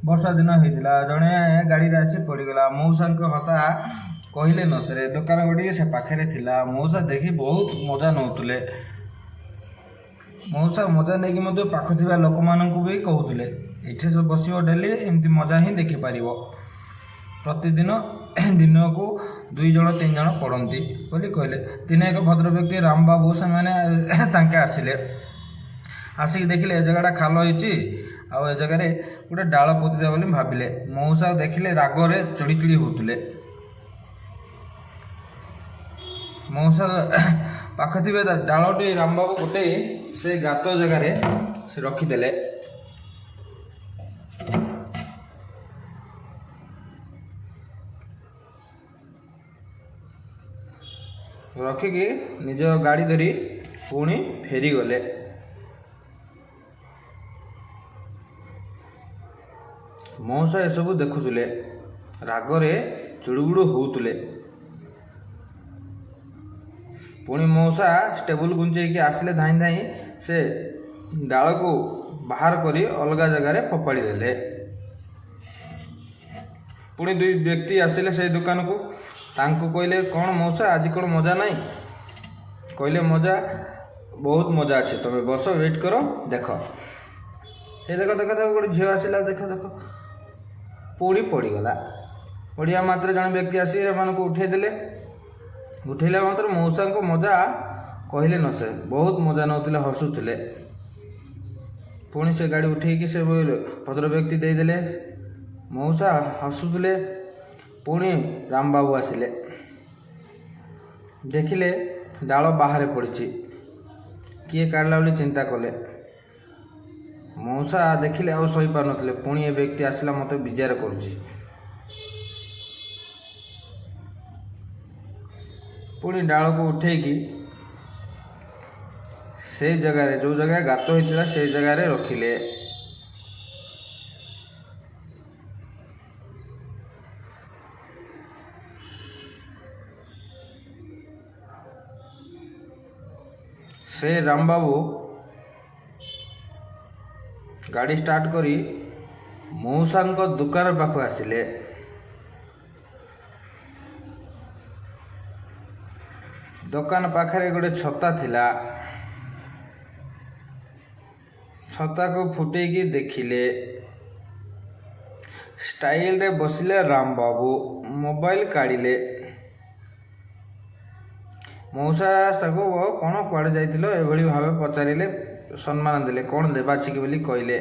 ବର୍ଷା ଦିନ ହେଇଥିଲା। ଜଣେ ଗାଡ଼ିରେ ଆସି ପଡ଼ିଗଲା। ମଉସାଙ୍କ ହସା କହିଲେ ନ ସରେ। ଦୋକାନ ଗୁଡ଼ିଏ ସେ ପାଖରେ ଥିଲା। ମଉସା ଦେଖି ବହୁତ ମଜା ନେଉଥିଲେ। ମଉସା ମଜା ନେଇକି ମଧ୍ୟ ପାଖ ଥିବା ଲୋକମାନଙ୍କୁ ବି କହୁଥିଲେ, ଏଠି ସବୁ ବସିବ ଡେଲି, ଏମିତି ମଜା ହିଁ ଦେଖିପାରିବ। ପ୍ରତିଦିନ ଦିନକୁ 2 ଜଣ 3 ଜଣ ପଡ଼ନ୍ତି ବୋଲି କହିଲେ। ଦିନେ ଏକ ଭଦ୍ର ବ୍ୟକ୍ତି ରାମବାବୁ, ସେମାନେ ତାଙ୍କେ ଆସିଲେ। ଆସିକି ଦେଖିଲେ ଏ ଜାଗାଟା ଖାଲ ହେଇଛି ଆଉ ଏ ଜାଗାରେ ଗୋଟେ ଡାଳ ପୋତିଦେବା ବୋଲି ଭାବିଲେ। ମଉସା ଦେଖିଲେ ରାଗରେ ଚିଡ଼ି ଚିଡ଼ି ହେଉଥିଲେ। ମଉସା ପାଖ ଥିବା ଡାଳଟି ରାମବାବୁ ଗୋଟେ ସେ ଗାତ ଜାଗାରେ ସେ ରଖିଦେଲେ। ରଖିକି ନିଜ ଗାଡ଼ି ଧରି ପୁଣି ଫେରିଗଲେ। ମଉସା ଏସବୁ ଦେଖୁଥିଲେ, ରାଗରେ ଚୁଡ଼ୁବୁଡ଼ୁ ହେଉଥିଲେ। ପୁଣି ମଉସା ଟେବୁଲ ଗୁଞ୍ଚେଇକି ଆସିଲେ ଧାଇଁ ଧାଇଁ, ସେ ଡାଳକୁ ବାହାର କରି ଅଲଗା ଜାଗାରେ ଫୋପାଡ଼ି ଦେଲେ। ପୁଣି 2 ବ୍ୟକ୍ତି ଆସିଲେ ସେଇ ଦୋକାନକୁ। ତାଙ୍କୁ କହିଲେ, କ'ଣ ମଉସା ଆଜି କ'ଣ ମଜା ନାହିଁ? କହିଲେ, ମଜା ବହୁତ ମଜା ଅଛି, ତମେ ବସ, ୱେଟ୍ କର, ଦେଖ। ଏ ଦେଖ ଦେଖ ଦେଖ, ଗୋଟେ ଝିଅ ଆସିଲା, ଦେଖ ଦେଖ, ପୁଣି ପଡ଼ିଗଲା। ପଡ଼ିବା ମାତ୍ରେ ଜଣେ ବ୍ୟକ୍ତି ଆସି ସେମାନଙ୍କୁ ଉଠେଇ ଦେଲେ। ଉଠେଇଲା ମାତ୍ରେ ମଉସାଙ୍କ ମଜା କହିଲେ ନ ସରେ, ବହୁତ ମଜା ନେଉଥିଲେ, ହସୁଥିଲେ। ପୁଣି ସେ ଗାଡ଼ି ଉଠେଇକି ସେ ଭଦ୍ର ବ୍ୟକ୍ତି ଦେଇଦେଲେ। ମଉସା ହସୁଥିଲେ। ପୁଣି ରାମବାବୁ ଆସିଲେ, ଦେଖିଲେ ଡାଳ ବାହାରେ ପଡ଼ିଛି, କିଏ କାଢ଼ିଲା ବୋଲି ଚିନ୍ତା କଲେ। ମଉସା ଦେଖିଲେ ଆଉ ସହିପାରୁନଥିଲେ। ପୁଣି ଏ ବ୍ୟକ୍ତି ଆସିଲା, ମୋତେ ବିଜାର କରୁଛି। ପୁଣି ଡାଳକୁ ଉଠେଇକି ସେଇ ଜାଗାରେ, ଯେଉଁ ଜାଗାରେ ଗାତ ହେଇଥିଲା ସେଇ ଜାଗାରେ ରଖିଲେ। ସେ ରାମବାବୁ ଗାଡ଼ି ଷ୍ଟାର୍ଟ କରି ମଉସାଙ୍କ ଦୋକାନ ପାଖକୁ ଆସିଲେ। ଦୋକାନ ପାଖରେ ଗୋଟେ ଛତା ଥିଲା। ଛତାକୁ ଫୁଟେଇକି ଦେଖିଲେ। ଷ୍ଟାଇଲରେ ବସିଲେ ରାମବାବୁ, ମୋବାଇଲ କାଢ଼ିଲେ। ମଉସା ତାକୁ କ'ଣ କୁଆଡ଼େ ଯାଇଥିଲ ଏଭଳି ଭାବେ ପଚାରିଲେ, ସମ୍ମାନ ଦେଲେ, କ'ଣ ଦେବା ଅଛି କି ବୋଲି କହିଲେ।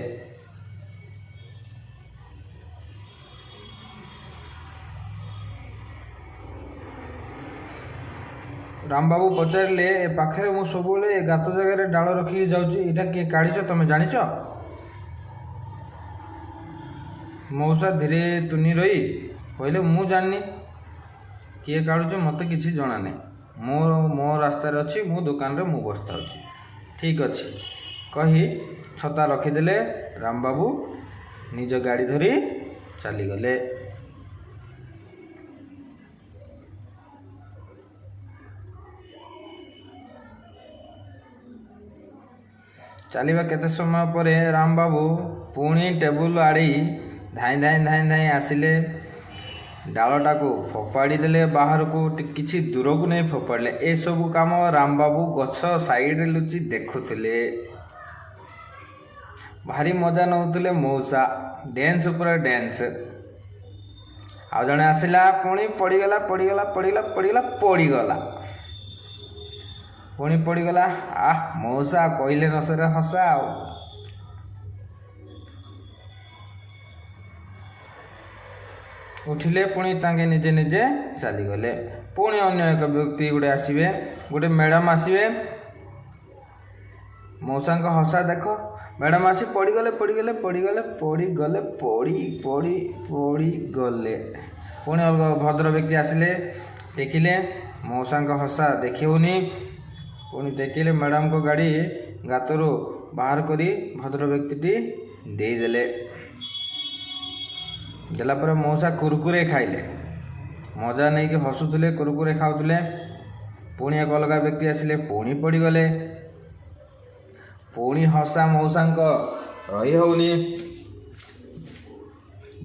ରାମବାବୁ ପଚାରିଲେ, ଏ ପାଖରେ ମୁଁ ସବୁବେଳେ ଏ ଗାତ ଜାଗାରେ ଡାଳ ରଖିକି ଯାଉଛି, ଏଇଟା କିଏ କାଢ଼ିଛ ତମେ ଜାଣିଛ? ମଉସା ଧୀରେ ତୁନି ରହି କହିଲେ, ମୁଁ ଜାଣିନି କିଏ କାଢ଼ୁଛି, ମୋତେ କିଛି ଜଣା ନାହିଁ, ମୋ ରାସ୍ତାରେ ଅଛି, ମୁଁ ଦୋକାନରେ ମୁଁ ବସିଥାଉଛି। ଠିକ୍ ଅଛି କହି ଛତା ରଖିଦେଲେ। ରାମବାବୁ ନିଜ ଗାଡ଼ି ଧରି ଚାଲିଗଲେ। ଚାଲିବା କେତେ ସମୟ ପରେ ରାମବାବୁ ପୁଣି ଟେବୁଲ ଆଡ଼େଇ ଧାଇଁ ଧାଇଁ ଧାଇଁ ଧାଇଁ ଆସିଲେ। ଡାଳଟାକୁ ଫୋପାଡ଼ି ଦେଲେ ବାହାରକୁ, କିଛି ଦୂରକୁ ନେଇ ଫୋପାଡ଼ିଲେ। ଏସବୁ କାମ ରାମବାବୁ ଗଛ ସାଇଡ଼ରେ ଲୁଚି ଦେଖୁଥିଲେ। ଭାରି ମଜା ନେଉଥିଲେ ମଉସା, ଡ୍ୟାନ୍ସ ଉପରେ ଡ୍ୟାନ୍ସ। ଆଉ ଜଣେ ଆସିଲା, ପୁଣି ପଡ଼ିଗଲା, ପଡ଼ିଗଲା, ପଡ଼ିଗଲା, ପଡ଼ିଗଲା, ପଡ଼ିଗଲା, ପୁଣି ପଡ଼ିଗଲା। ଆହ, ମଉସା କହିଲେ ନ ସରେ ହସା। ଆଉ ଉଠିଲେ, ପୁଣି ତାଙ୍କେ ନିଜେ ନିଜେ ଚାଲିଗଲେ। ପୁଣି ଅନ୍ୟ ଏକ ବ୍ୟକ୍ତି ଗୋଟେ ଆସିବେ, ଗୋଟେ ମ୍ୟାଡ଼ାମ୍ ଆସିବେ। ମଉସାଙ୍କ ହସା ଦେଖ। ମ୍ୟାଡ଼ାମ୍ ଆସି ପଡ଼ିଗଲେ, ପଡ଼ିଗଲେ, ପଡ଼ିଗଲେ, ପଡ଼ିଗଲେ, ପଡ଼ି ପଡ଼ି ପଡ଼ିଗଲେ। ପୁଣି ଅଲଗା ଭଦ୍ର ବ୍ୟକ୍ତି ଆସିଲେ, ଦେଖିଲେ ମଉସାଙ୍କ ହସା ଦେଖି ହେଉନି। ପୁଣି ଦେଖିଲେ ମ୍ୟାଡ଼ାମଙ୍କ ଗାଡ଼ି ଗାତରୁ ବାହାର କରି ଭଦ୍ର ବ୍ୟକ୍ତିଟି ଦେଇଦେଲେ। ଦେଲା ପରେ ମଉସା କୁରକୁରେ ଖାଇଲେ, ମଜା ନେଇକି ହସୁଥିଲେ, କୁରକୁରେ ଖାଉଥିଲେ। ପୁଣି ଏକ ଅଲଗା ବ୍ୟକ୍ତି ଆସିଲେ, ପୁଣି ପଡ଼ିଗଲେ। ପୁଣି ହସା ମଉସାଙ୍କ ରହି ହେଉନି।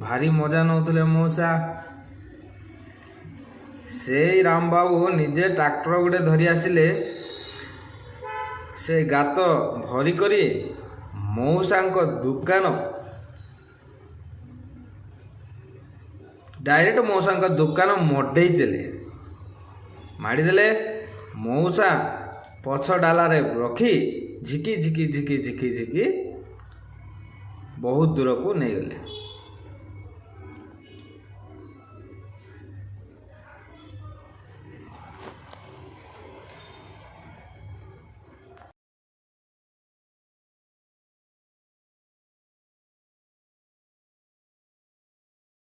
ଭାରି ମଜା ନେଉଥିଲେ ମଉସା। ସେଇ ରାମବାବୁ ନିଜେ ଟ୍ରାକ୍ଟର ଗୋଟେ ଧରି ଆସିଲେ। ସେ ଗାତ ଭରି କରି ମଉସାଙ୍କ ଦୋକାନ, ଡାଇରେକ୍ଟ ମଉସାଙ୍କ ଦୋକାନ ମଡ଼େଇ ଦେଲେ, ମାଡ଼ିଦେଲେ। ମଉସା ପଛ ଡାଲାରେ ରଖି ଝିକି ଝିକି ଝିକି ଝିକି ଝିକି ବହୁତ ଦୂରକୁ ନେଇଗଲେ।